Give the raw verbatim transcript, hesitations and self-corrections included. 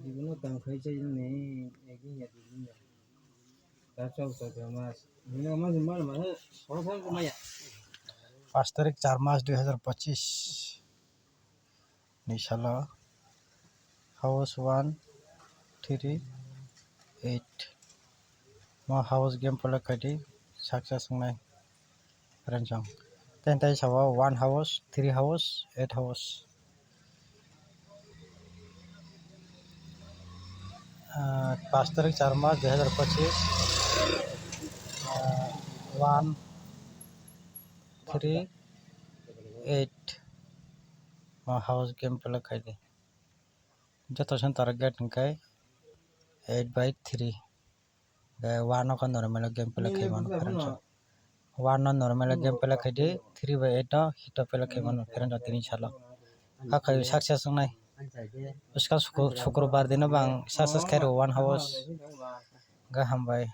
Jibono tang khai chai nini, ekdin ya, dui din ya. Ta chok chok ya mas. Nini mas mal mal, song song ko maya. Pas tarik char mas dui hazar pachis ni salo house one three eight. Mo house game play khaidi success wngnai friends song. Ten tai sawa one house, three house, eight house. Ah, pas tarik char mas dui hazar pachis, ah, one three eight. Mo house game play khaidi. Joto song target hwnkhe eight by three. Hwnkhe one o khe normal game play khai mano friends song. One no normal game play khai di, three by eight no hit o play khai mano friends song tini salo. Hakhe success wngnai. Bwskang sukru-, sukrubar dino bang success khai rw one house. Hwnkhe hambai.